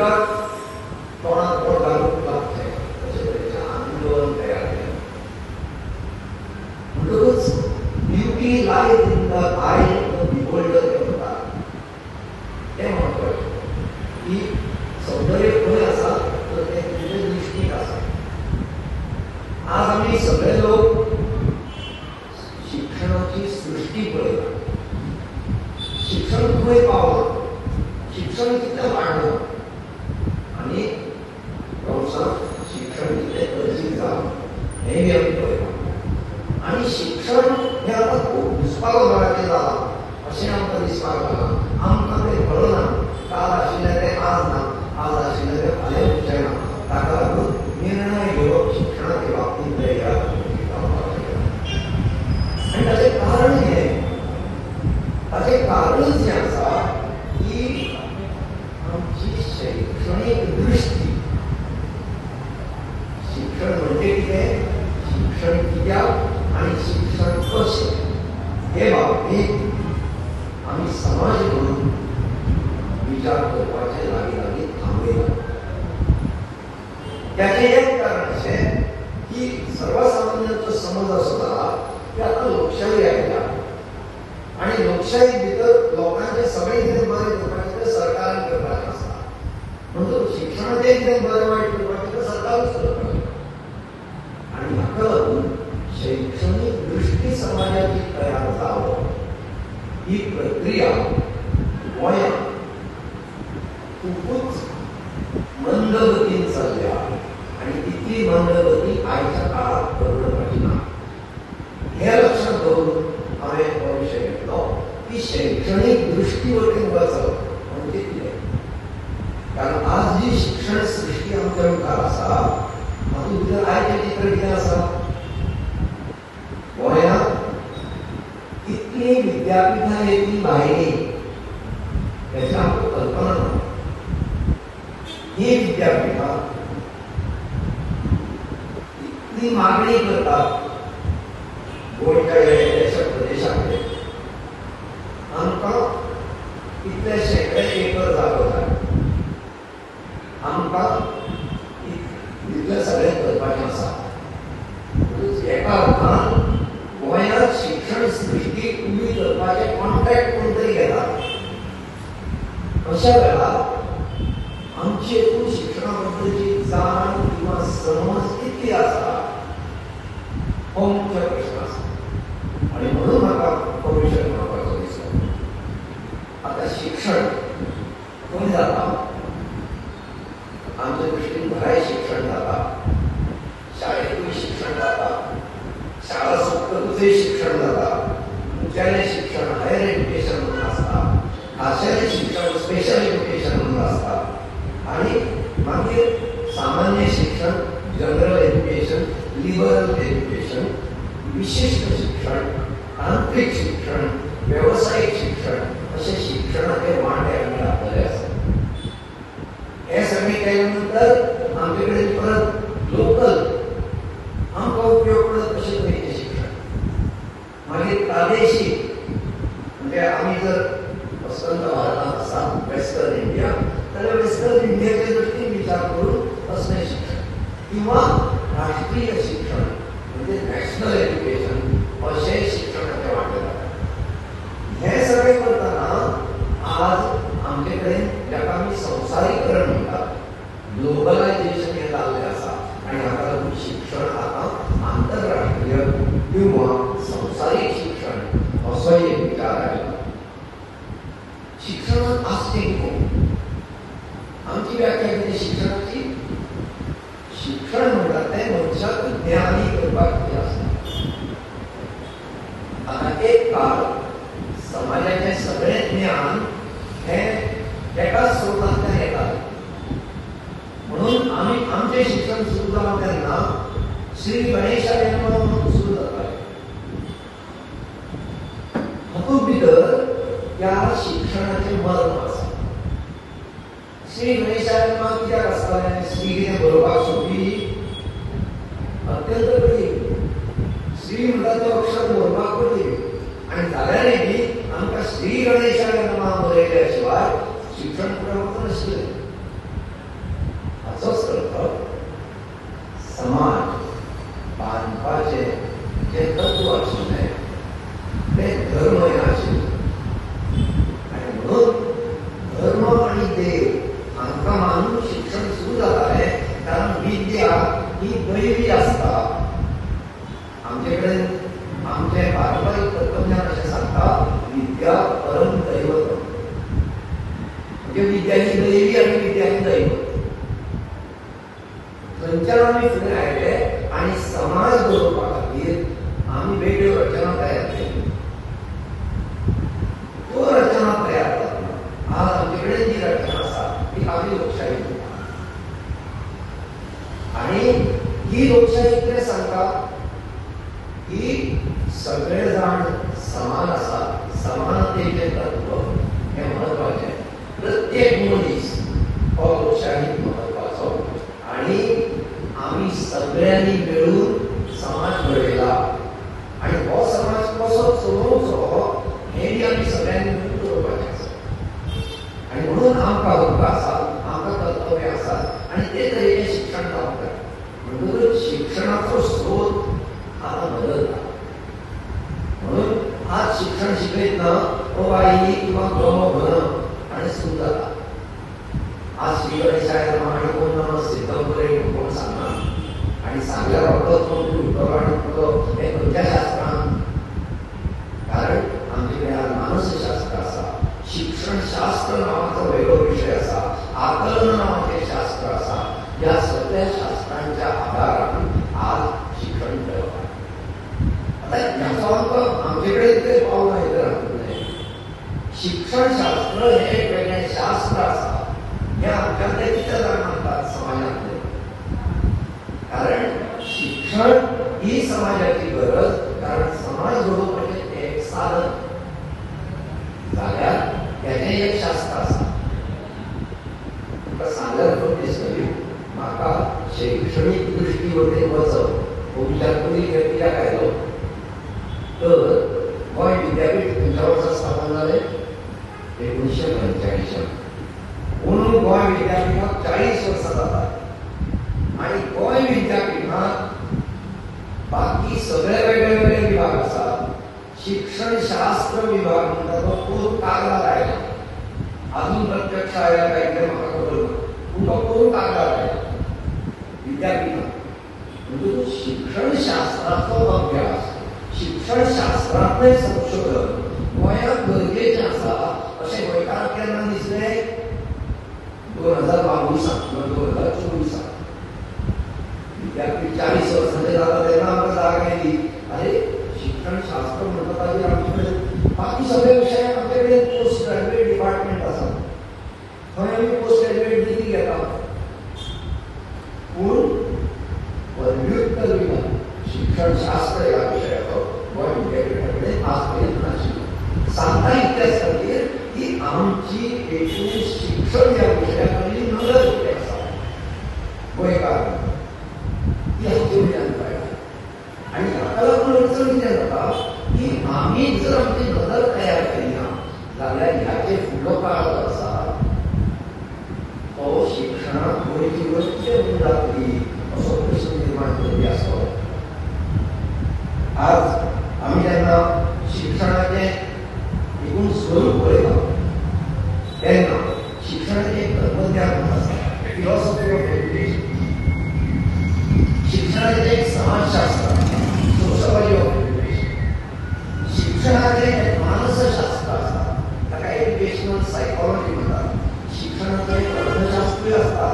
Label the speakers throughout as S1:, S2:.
S1: सगळ्यांक तोंडात बोट घालूंक लागचें अशे तरेचें आंदोलन तयार केलें. म्हणटकूच beauty lies in the eye of the beholder हें म्हणटात तें म्हत्वाचें की सौंदर्य खंय आसा तर तें तुजे दृश्टीक आसा. आज आमी सगळे लोक शिक्षणाची सृश्टी पळयता, शिक्षण खंय पावलां, शिक्षण कितलें वाडलां आनी कंसांत शिक्षण कितलें गरजेक जालां हें बी आमी पळयता. आनी शिक्षण हें आतां खूब घुस्पागोंदळाचें जालां अशें आमकां दिसपाक लागलां. आमकां तें कळना, काल आशिल्लें तें आज ना, आज आशिल्लें तें फाल्यां उरचें ना. ताका लागून निर्णय घेवप शिक्षणाच्या बाबतींत ह्या जावपाक शकना. आनी ताचें कारण हें, ताचें कारणच जें आसा की आमची शैक्षणीक दृश्टी, शिक्षण म्हणजे कितें, शिक्षण कित्याक आनी शिक्षण कशें हे बाबतींत आमी समाज म्हणून विचार करपाचें लागीं लागीं थांबयला. त्याचें एक कारण अशें की सर्वसामान्यांचो समज असो जाला की आतां लोकशाही आयल्या आनी लोकशाही भितर लोकांचें सगळें कितें बरें करपाचें तें सरकारान करपाचें आसता. म्हणून शिक्षणाचें कितें बरें वायट करपाचें तें सरकारूच करपाचें. आनी हाका लागून शैक्षणीक दृश्टी समाजाची तयार जावप ही प्रक्रिया गोंयांत खुबूच मंद गतीन चल्ल्या आनी तितली मंद गती आयच्या काळात परवडपाची ना. हें लक्षात दवरून हांवें हो विशय घेतलो की शैक्षणीक दृश्टी वटेन वचप म्हणजे कितें, कारण आज जी शिक्षण सृश्टी आमच्या मुखार आसा तातूंत भितर आयचें चित्र कितें आसा, गोंयांत कितलीं विद्यापिठां येतलीं भायलीं हेची आमकां कल्पना ना. ही विद्यापिठां इतली मागणी करतात गोंयच्या ह्या प्रदेशा कडेन, आमकां इतले शेंकडे एकर जागो जाय, आमकां इतलें सगळें करपाचें आसा. एका अर्थान गोंयांत शिक्षण सृश्टी उबी करपाचें कॉन्ट्रॅक्ट कोण तरी घेतात. अशा वेळार आमची एकूण शिक्षणा बद्दलची जाण किंवा समज कितली आसा हो मुख्य प्रश्न आसा. आनी म्हणून म्हाका हो विशय म्हणपाचो दिसलो. आतां शिक्षण खंय जाता, आमच्या दृश्टीन घराय शिक्षण जाता, शाळेंतूय शिक्षण जाता, शाळा सोंपतकूचय शिक्षण जाता, उंचेलें शिक्षण हायर एज्युकेशन म्हणून आसता, खाशेलें शिक्षण स्पेशल एज्युकेशन म्हणून आसता आनी मागीर सामान्य शिक्षण, जनरल एज्युकेशन, लिबरल एज्युकेशन, विशिश्ट शिक्षण, तांत्रीक शिक्षण, वेवसायीक शिक्षण अशे शिक्षणाचे वांटे आमी घातलेले आसात. हे सगळें केल्या नंतर आमचे कडेन परत लोकल आमकां उपयोग पडत अशें तरेचें शिक्षण, मागीर प्रादेशीक, म्हणजे आमी जर अस्तंत भारतांत आसा वेस्टर्न इंडिया जाल्यार वेस्टर्न इंडियाच्या दृश्टीन विचार करून असलें शिक्षण किंवा राष्ट्रीय शिक्षण म्हणजे नॅशनल एज्युकेशन अशें शिक्षणाचे वांटे जाता. हें सगळें करतना आज आमचे कडेन जाका आमी संवसारीकरण म्हणटात, ग्लोबलायझेशन हें जाल्लें आसा आनी हाका लागून शिक्षण आतां आंतरराष्ट्रीय किंवा संवसारीक शिक्षण असो एक विचार आयला. शिक्षणांत आसचें कितें, आमची व्याख्या कितें शिक्षणाची? शिक्षण म्हणटात तें मनशाक ज्ञानी करपाक कितें आसता. आतां एक काळ समाजाचें सगळें ज्ञान हें एकाच स्रोतांतल्यान येतालें, म्हणून आमी आमचें शिक्षण सुरू जालां तेन्ना श्री गणेशाय नमः म्हणून सुरू जातालें. हातूंत भितर ह्या शिक्षणाचें मर्म आसा. श्री गणेशाय नमः कित्याक आसतालें? श्री कितें बरोवपाक सोंपी, अत्यंत कठीण. श्री म्हणटा तें अक्षर बरोवपाक कठीण आनी जाल्यारय बी आमकां श्री गणेशाय नमः बरयल्या शिवाय शिक्षण फुडें वचनाशिल्लें. ही दैवी आसता. आमचे कडेन आमचें पारंपारीक तत्वज्ञान अशें सांगता, विद्या परम दैवत. म्हणजे विद्या ही दैवी आनी विद्या ही दैवत. थंयच्यान आमी फुडें आयले आनी समाज घडोवपा खातीर आमी वेगळ्यो रचना तयार केल्यो. त्यो रचना तयार जातना आज आमचे कडेन जी रचना आसा ती आमी लोकशाही म्हणटा. आनी ही लोकशाही कितें सांगता की सगळे जाण समान आसात. समानतेचें तत्व हें म्हत्वाचें. प्रत्येक मनीस हो लोकशाहीत म्हत्वाचो आनी आमी सगळ्यांनी मेळून समाज घडयला आनी हो समाज कसो चलोवचो हें बी आमी सगळ्यांनी मेळून चलोवपाचें आसा. आनी म्हणून आमकां हक्क आसा, आमकां कर्तव्य आसा आनी ते तरेचें शिक्षण जावंक जाय. म्हणटकच शिक्षणाचो स्रोत आतां बदलता. म्हणून आज शिक्षण शिकयतना ओ आई किंवा ग घन आनी सुरू जाता. आज श्री गणेशाय नमः आनी ओम नमः सिद्धंबरे कोण सांगना आनी सांगल्यार रोखडोच कोण उठलो आनी उठलो हें खंयच्या शास्त्रान. कारण आमचे कडेन आज मानसशास्त्र आसा, शिक्षणशास्त्र नांवाचो वेगळो विशय आसा, आकलन नांवाचें शास्त्र आसा. ह्या सगळ्या शास्त्रांच्या आदारान आज शिक्षण मेळटा. आतां ह्याचो आमकां आमचे कडेन कितें पावलां हें तर न्हय. शिक्षणशास्त्र हें एक वेगळें शास्त्र आसा हें आमच्यांतले कितले जाण मानतात समाजांतले. कारण शिक्षण ही समाजाची गरज, कारण समाज घडोवपाचें तें एक साधन जाल्यार तेजें एक शास्त्र आसा. तुमकां सांगल्यार खबर दिसतली म्हाका शैक्षणीक दृश्टी वटेन वचप हो विचार पयलीं कित्याक आयलो तर गोंय विद्यापीठ खंयच्या वर्सा स्थापन जालें? 1945. म्हणून गोंय विद्यापीठाक 40 वर्सां जातात आनी गोंय विद्यापीठांत बाकी सगळे वेगळे वेगळे विभाग आसात. शिक्षणशास्त्र विभाग म्हणटा तो कोण कागदार आयला, अजून प्रत्यक्ष आयला काय कितें म्हाका खबर ना, पूण तो कोण कागदार आयला विद्यापीठांत. म्हणजे शिक्षणशास्त्राचो अभ्यास, शिक्षणशास्त्रांतलें संशोधन गोंयांत गरजेचें आसा अशें गोंयकारांक केन्ना दिसलें? 2022 किंवा 2024. विद्यापीठ 40 वर्सांचें जाता तेन्ना आमकां जाग आयली, अरे शिक्षणशास्त्र म्हणटा ताजेर आमचे कडेन बाकी सगळे विशय आमचे कडेन पोस्ट ग्रॅज्युएट डिपार्टमेंट आसा, थंय आमी पोस्ट ग्रॅज्युएट डिग्री घेता. पूण पदव्युत्तर विभाग शिक्षणशास्त्र ह्या विशयाचो गोंय विद्यापीठा कडेन आज पर्यंत नाशिल्लो. सांगता इतल्याच खातीर की आमची एकूण शिक्षण ह्या विशया कडली नदर कितें आसा गोंयकार ती हाचे वयल्यान कळटा. आनी हाका लागून अडचण कितें जाता की आमी जर आमची नदर तयार केली ना जाल्यार ह्याचे फुडलो काळ जो आसा तो शिक्षणांत गोंयची वस्त कितें जातली असो प्रश्न निर्माण करपी आसलो. आज आमी जेन्ना शिक्षणाचें एकूण स्वरूप पळयता तेन्ना शिक्षणाचें एक तत्वज्ञान म्हणून आसा, फिलॉसॉफी ऑफ एज्युकेशन. शिक्षणाचें एक समाजशास्त्र आसा, सोशलॉजी ऑफ एज्युकेशन. शिक्षणाचें एक मानसशास्त्र आसा, ताका एज्युकेशनल सायकोलॉजी म्हणटात. शिक्षणाचें एक अर्थशास्त्रूय आसता.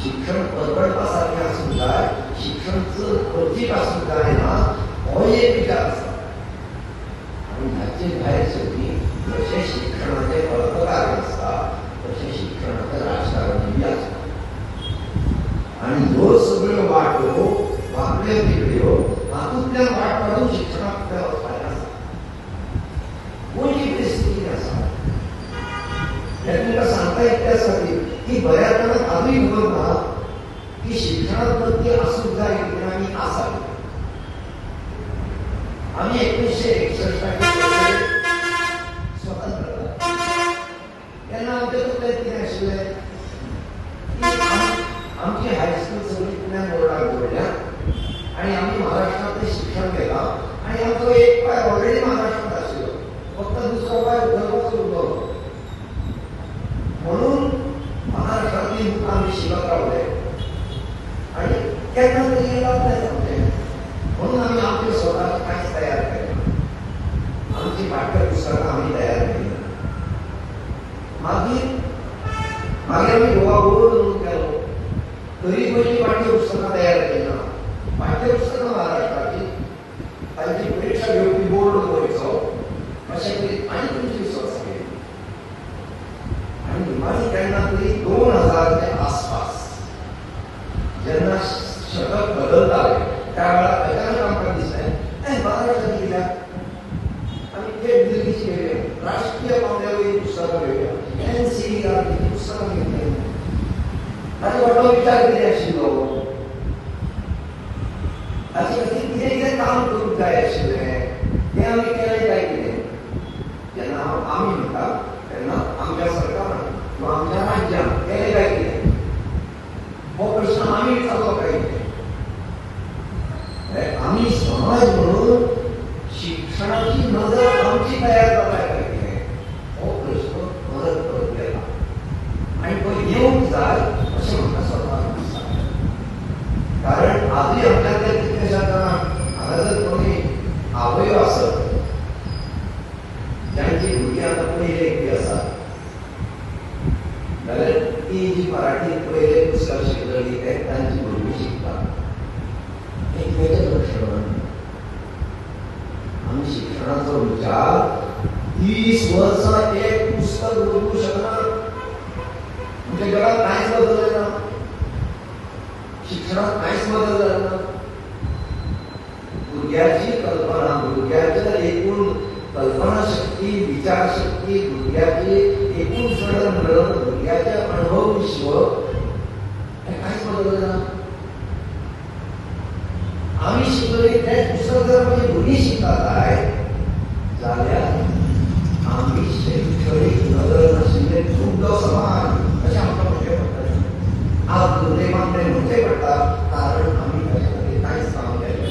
S1: शिक्षण परवडपा सारकें आसूंक जाय, शिक्षण चड खर्चीक आसूंक जायना, हो एक विचार आसा. आनी हाचे भायर सगळीं जशें शिक्षणाचें अर्थकारण आसता तशें शिक्षणाचें राजकारणूय बी आसता. आनी ह्यो सगळ्यो वाटो वांकड्यो तिकड्यो हातूंतल्यान वाट काडून शिक्षणाक फुडें वचपाचें आसा. गोंयची परिस्थिती आसा हें तुमकां सांगता इतल्याच खातीर की बऱ्याच जाणांक आजूय खबर ना की शिक्षणांत नक्की आसूंक जाय कितें आनी आसा. आमी 1961 स्वतंत्र तेन्ना आमचे तकलेंत कितें आशिल्लें की आमची हायस्कूल सगळी पुण्यान बोर्डाक दवरल्या आनी आमी महाराष्ट्रांतलें शिक्षण घेता आनी आमचो एक पांय ऑलरेडी महाराष्ट्रांत आशिल्लो, फक्त दुसरो पांय उखलपाचो उरलो. म्हणून महाराष्ट्रांतली बुकां आमी शिकत रावले आनी केन्ना तरी हें जातलें आमचें. म्हणून आमी आमचे स्वताचें कांयच तयार केलें, आमची पाठ्यपुस्तकां आमी तयार केली. मागीर मागीर आमी गोवा बोर्ड म्हणून केलो, तरी पयलीं पाठ्यपुस्तकां तयार केली ना. पाठ्यपुस्तकां महाराष्ट्राची तांची परिक्षा घेवपी बोर्ड गोंयचो, अशें करीत आनी 25 वर्सां गेली. आनी निमाणी केन्ना तरी 2000 आसपास जेन्ना शतक बदलतालें त्या वेळार अचानक आमकां दिसलें महाराष्ट्राची कित्याक आमी थेट दिल्लीची घेवया, राष्ट्रीय पांवड्या वयलीं पुस्तकां घेवया, NCERT पुस्तकां घेवया. ताचे फाटलो विचार कितें आशिल्लो, ताचे खातीर कितें कितें काम करूंक जाय आशिल्लें तें आमी केलें काय कितें. जेन्ना हांव आमी म्हणटा तेन्ना आमच्या सरकारान किंवा आमच्या राज्यान केलें काय कितें हो प्रश्न आमी विचारलो काय कितें. आमी समाज म्हणून शिक्षणाची नजर आमची तयार जाता काय कितें हो प्रश्न परत परत येता आनी तो येवंक जाय अशें म्हाका स्वताक दिसता. कारण आजूय आमच्यांतल्या कितल्याश्या जाणांक हांगा जर कोणी आवयो आसत जांची भुरगीं आतां पयलेक बी आसात जाल्यार ती जी मराठीत पयलें पुस्तक शिकतली तें तांची भुरगीं शिकतात. हें कित्याचें लक्षण? आमी शिक्षणाचो विचार 30 वर्सां एक पुस्तक बदलूंक शकना. आमच्या जगात कांयच बदललें ना, शिक्षणांत कांयच बदल जालें ना. भुरग्याची कल्पना, भुरग्याच्या एकूण कल्पना शक्ती, विचार शक्ती, भुरग्याची एकूण जडणघडण, भुरग्याचे अणभव विश्व हें कांयच बदललें ना. आमी शिकले तें पुस्तक जर आमची भुरगीं शिकता जाय जाल्यार आमी शैक्षणीक नदर नाशिल्ले खूबदो समाज अशें आमकां म्हणचें पडटलें. आज दुर्दैवान तें म्हणचें पडटा, कारण आमी ताचे खातीर कांयच काम केलें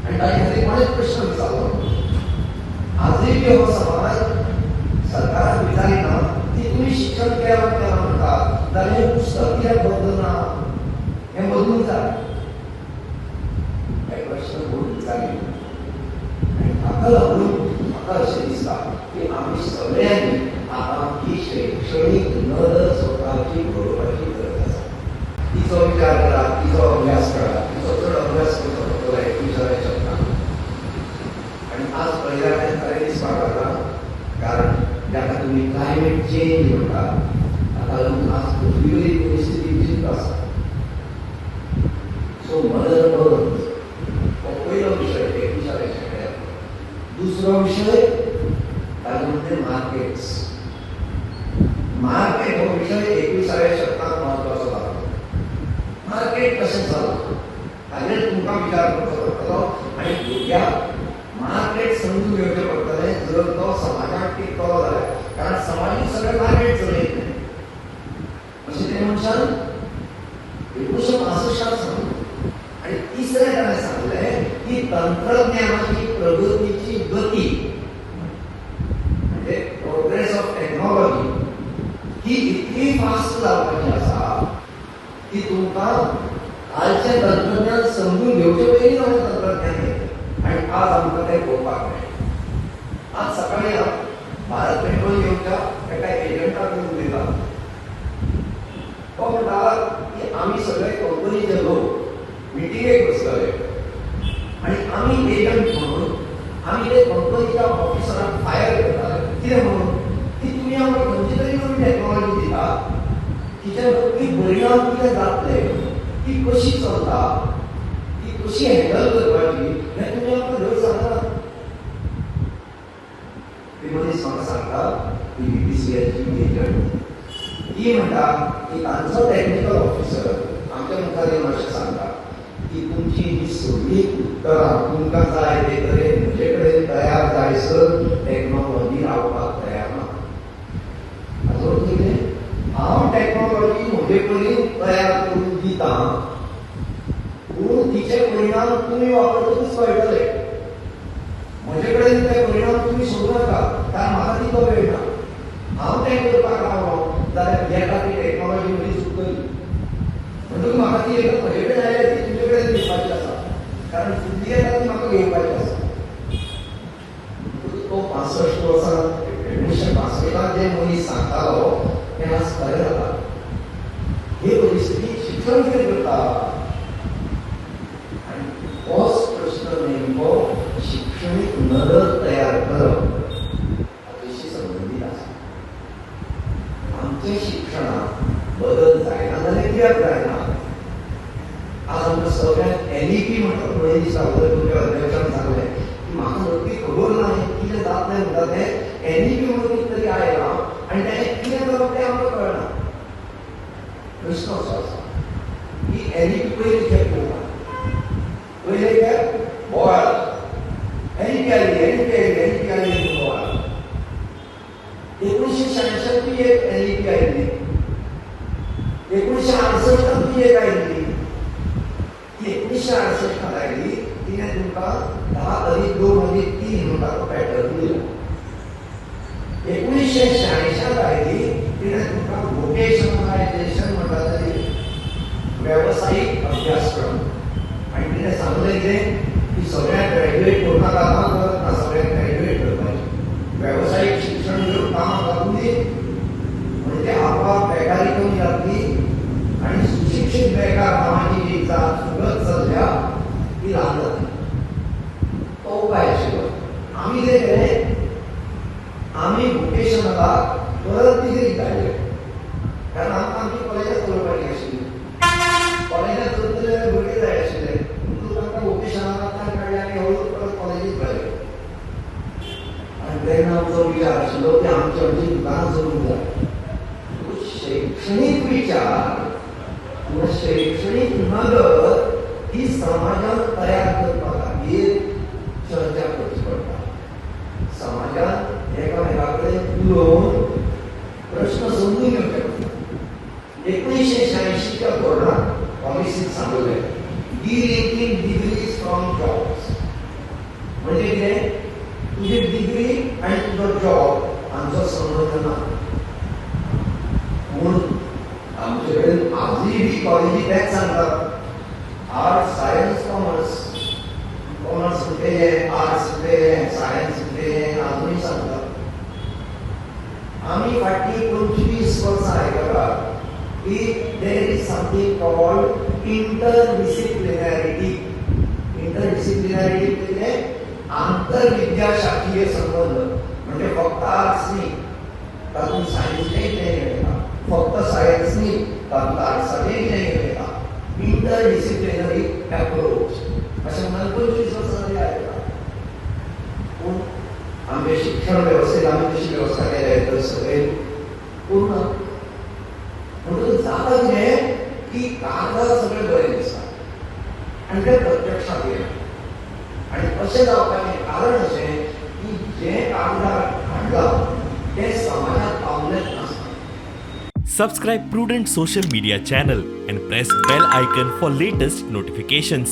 S1: आनी ताचे खातीर कोणेच प्रश्न विचारलो. आजूय बी हो समाज सरकाराक विचारिना की तुमी शिक्षण केलां केलां म्हणटा जाल्यार हें पुस्तक कित्याक बदलना, हें बदलूंक जाय. हे प्रश्न कोण विचारिना आनी ताका लागून म्हाका अशें दिसता की आमी सगळ्यांनी आतां ही शैक्षणीक नदर स्वताची घडोवपाची गरज आसा. तिचो विचार करा, तिचो अभ्यास करा, तिचो चड अभ्यास करचो पडटलो 21व्या शतकांत. आनी आज पळयल्यार तें खरें दिसपाक लागलां, कारण जाका तुमी क्लायमेट चेंज म्हणटा ताका लागून आज पृथ्वी वयली परिस्थिती विचित्र आसा. सो मदर अर्थ हो पयलो विशय 21व्या शेंकड्यांत. दुसरो विशय ताजे म्हणजे मार्केट्स. मार्केट हो विशय 21व्या शतकांत म्हत्वाचो जालो. मार्केट कशें जालां ताजेर तुमकां विचार करचो पडटलो आनी भुरग्यांक मार्केट समजून घेवचें पडटलें जर तो समाजाक टिकतलो जाल्यार. कारण समाजूच सगळें मार्केट चलयत न्हय अशें ते मनशान 1965 सांगलें. आनी तिसरें ताणें सांगलें की तंत्रज्ञानाची प्रगतीची गती म्हणजे प्रोग्रेस ऑफ टेक्नॉलॉजी ही इतली फास्ट जावपाची आसा की तुमकां कालचें तंत्रज्ञान समजून घेवचे पयलीं नवें तंत्रज्ञान येतलें. आनी आज आमकां तें पळोवपाक मेळटा. आज सकाळीं हांव भारत पेट्रोलियमच्या एका एजंटा कडेन उलयता. तो म्हणटा की आमी सगळे कंपनीचे लोक मिटिंगेक बसतले आनी आमी एजंट म्हणून आमी ते कंपनीच्या ऑफिसराक फायर करताले. कितें म्हणून की तुमी आमकां खंयची तरी नवी टॅक्नॉलॉजी दिता, तिचे नक्की परिणाम कितें जातले, ती कशी चलता, ती कशी हँडल करपाची हें तुमी आमकां धड सांगना. ती मनीस म्हाका सांगता ती BPCLची एजंट ती म्हणटा की तांचो टॅक्निकल ऑफिसर आमच्या मुखार येवन अशें सांगता की तुमची ही सगळीं उत्तरां तुमकां जाय ते तरेन म्हजे कडेन तयार जायसर टॅक्नॉलॉजी रावपाक तयार ना. हाचो अर्थ कितें, हांव टॅक्नॉलॉजी म्हजे कडेन तयार करून दिता पूण तिचे परिणाम तुमी वापरतकूच कळटले. म्हजे कडेन ते परिणाम तुमी सोदूं नाका, कारण म्हाका तितलो वेळ ना. हांव तें करपाक रावलो जाल्यार येता ती टॅक्नॉलॉजी म्हजी चुकतली. म्हणटकूच म्हाका ती एकदा म्हजे कडेन आयल्या ती आमच्या शिक्षणात बदल जायना जाल्यार कित्याक जायना? आज आमकां सगळ्यांक एनईपी म्हणटा पळय दिसता. तुमच्या अध्यक्षान सांगलें की म्हाका नक्की खबर ना कितें जातलें म्हणटा तें. एनईपी म्हणून कितें तरी आयलां आनी तेणें कितें करप तें आमकां कळना. प्रश्न असो आसा की एनईपी पयली खेप येवना, पयले खेप बोवाळ, एनईपी आयली, एनईपी आयली, एनईपी आयली म्हणून बोवाळ. 1986 एक एनईपी आयली, 1968 एक आयली. ती 1968 आयली, तिणें तुमकां 10+2+3 म्हणटा तो पॅटर्न दिला. 1986 आयली, तिणें तुमकां वोकेशनलायझेशन म्हणटा तरी वेवसायीक अभ्यासक्रम. आनी तिणें सांगलें कितें की सगळ्यांक ग्रॅज्युएट करूं नाका, ना करत ना, सगळ्यांक ग्रॅज्युएट करपाचें, वेवसायीक शिक्षण घेवन कामाक लागूं दी, म्हणजे आपोआप बेकारी कमी जातली आनी सुशिक्षीत बेकार नांवाची जी सुगत चल्ल्या ती ल्हान जातली. तो उपाय आशिल्लो. आमी कितें केलें, आमी वोकेशनलाक परत डिग्री धाडले, कारण आमकां आमची कॉलेजां चलोवपाची आशिल्ली. कॉलेजां चलतले जाल्यार भुरगे जाय आशिल्ले, म्हणून तांकां वोकेशनांतल्यान काडले आनी हळू परत कॉलेजीत घाले. आनी तेन्ना आमचो विचार आशिल्लो की आमची आमची दुकानां चलूंक जाय. शैक्षणीक विचार किंवा शैक्षणीक नदर ही समाजान तयार करपा खातीर चर्चा करची पडटा. समाजान एकामेका कडेन उलोवन प्रश्न समजून घेवचे पडटा. 1986च्या धोरणात पॉलिसीत सांगलें डिलिंकिंग डिग्रीज फ्रॉम जॉब्स, म्हणजे कितें, तुजी डिग्री आनी तुजो जॉब हांचो संबंद ना. पूण आमचे कडेन आजूय बी कॉलेजी तेंच सांगतात, आर्ट्स सायन्स कॉमर्स, कॉमर्स कितें, आर्ट्स कितें, सायन्स कितें, आजुनूय सांगतात. आमी फाटलीं 25 वर्सां आयकतात की there is something called interdisciplinarity. Interdisciplinarity कितें, आंतरविद्याशाखीय संबंध, म्हणजे फक्त आर्ट्स न्ही, तातूंत सायन्सचें कितें येता, फक्त सायन्स न्ही, तातूंत आर्ट्साचें कितें येता, इंटरडिसिप्लिनरी एप्रोच अशें म्हणून 25 वर्सां जालीं आयकता. पूण आमचे शिक्षण वेवस्थेत आमी तशी वेवस्था केल्या तर सगळें पूर्ण. म्हणटकच जाता कितें की कागदार सगळें बरें दिसता आनी तें प्रत्यक्षांत येना. आनी अशें जावपाचें कारण अशें की जें कागदार हाडलां तें समाजांत पावलेंच नासता.
S2: Subscribe Prudent Social Media channel and press bell icon for latest notifications.